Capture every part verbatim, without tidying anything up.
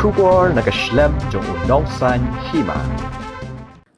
Khubor na ka shlem jong u Nongsaiñ Hima.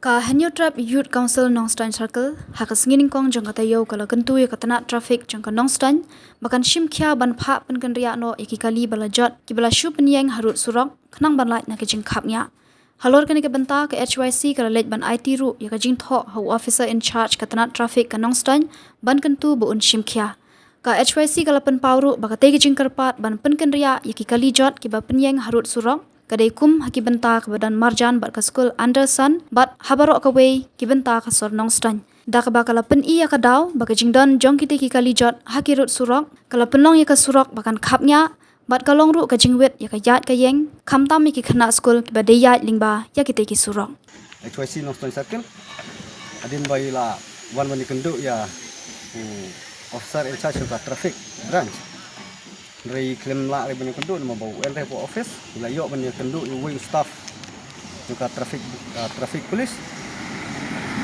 Ka Hynñiewtrep Youth Council Nongstoiñ Circle ha ka sngi nyngkong jong ka taïew ka la kyntu ïa ka tnat traffic jong ka Nongstoiñ ba kan shim khia ban phah pynkynriah noh ïa ki kali ba la jot kiba la shu pynïeng harud surok khnang ban lait na ka jingkhapngiah. Halor kane ka bynta ka H Y C ka la leit ban aiti ruh ïa ka jingthoh ha u officer in charge ka tnat traffic ka Nongstoiñ ban kyntu ba un shim khia. Ka H Y C ka la pynpaw ruh ba katei ka jingkyrpad ban pynkynriah ïa ki kali jot kiba pynïeng harud surok ka dei kum ha ki bynta kaba don marjan bad ka skul Anderson bad ha baroh kawei ki bynta ka sor Nongstoiñ. Da kaba ka la pyni ïa ka daw ba ka jingdon jong kitei ki kali jot ha ki rud surok ka la pynlong ïa ka surok ba kan khapngiah bad ka long ruh ka jingwit ïa ka ïaid ka ïeng khamtam ïa ki khynnah skul kiba dei ïaid lyngba ïa kitei ki surok. H Y C Nongstoiñ Circle. Hadien ba i la wan ban ïakynduh ïa u officer in charge of the traffic branch. Hynrei khlem lah re ban ïakynduh namar ba u en re hapoh office, i la ïoh ban ïakynduh ïa uwei u staff jong ka traffic, ah, traffic police.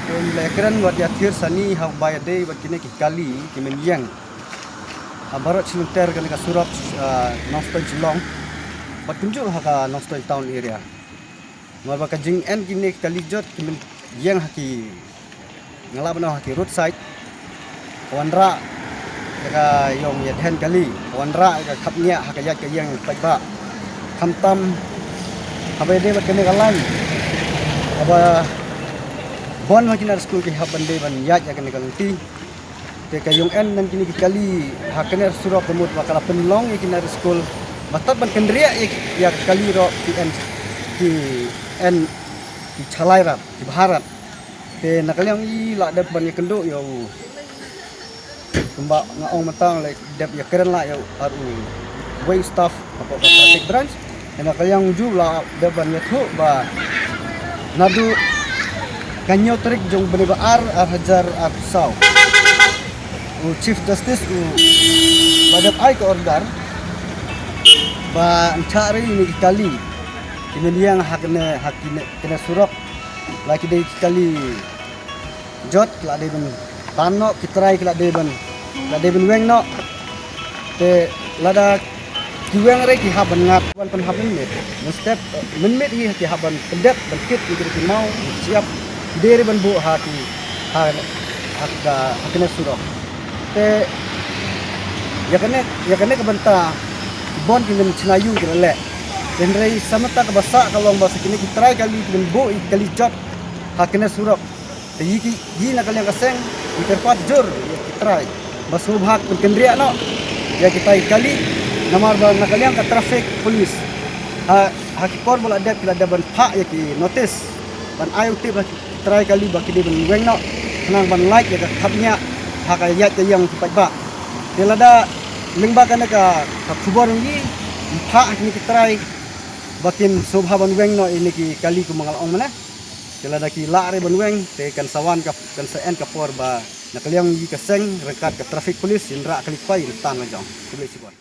To i la ïakren bad ïathir sani ha u ba ïadei bad kine ki kali ki mynïeng ha baroh shilynter kane ka surok, ah, Nongstoiñ Shillong bad kumjuh ha ka Nongstoiñ town area. Namar ba ka jingïeng kine ki kali jot ki mynïeng ha ki, nga lah ban ong ha ki roadside, ka wanrah ïa ka ïong ïadhen kali, ka wanrah ïa ka khapngiah ha ka ïaid ka ïeng paidbah. Khamtam haba ïadei bad kane ka lain, haba bun ha ki nongshun skul ki hap ban dei ban ïaid ïa kane ka lynti. Te ka ïong ïeng na kine ki kali ha kane surok ka mut ba ka la pynlong ïa ki nongshun skul ba tad ban kynriah ïa ki, ïa ki kali ruh ki ïeng, ki ïeng ki shalai rat, ki bha rat. Te na ka liang i la dep ban ïakynduh ïa u, kumba nga ong mynta, la dep ïakren la ïa u, ar u wei staff hapoh ka traffic branch. Te na ka liang u ju la dep ban ïathuh ba naduh ka hynñiew tarik jong u bnai ba ar, ar hajar arphew saw, u Chief Justice u la dep ai ka order ba yn shah re ïa kine ki kali ki mynïeng ha kane, ha kine, kane surok. La ki dei ki kali jot, la dei ban tan noh, ki trai ki la dei ban, la dei ban weng noh. Te lada ki weng re ki hap ban ngat, wan pynhap mynmiet. Mynstep, eh, mynmiet hi ki hap ban pyndep, ban kit ïa ki maw, ki shyiap, ki dei re ban buh ha ki, ha, ha ka, ha kane surok. Te ïa kane, ïa kane ka bynta bun ki nongshna ïing ki la leh. Hynrei sa mynta kaba sah ka long ba sa kine ki trai kali ki ban buh ïa ki kali jot ha kane surok. Te ïa ki, ïa na ka liang ka seng, ngi kyrpad jur ïa ki trai ba sngewbha ban kynriah noh ïa kita ki kali, namar ba na ka liang ka traffic police ha, ha ki por ba la dep ki la dep ban phah ïa ki notice ban ai u tip ha ki trai kali ba ki dei ban weng noh khnang ban lait ïa ka khapngiah ha ka ïaid ka ïeng ki paidbah. Te lada lyngba kane ka, ka khubor ngi phah ha kine ki trai ba kin sngewbha ban weng noh ïa kine ki kali kumba nga la ong mynne. Te lada ki lah re ban weng, te kan sa wan ka, kan sa ïeng ka por ba na ka liang ïa ka seng ryngkat ka traffic police yn rah kali khwai yn tan la jong. Khublei shibun.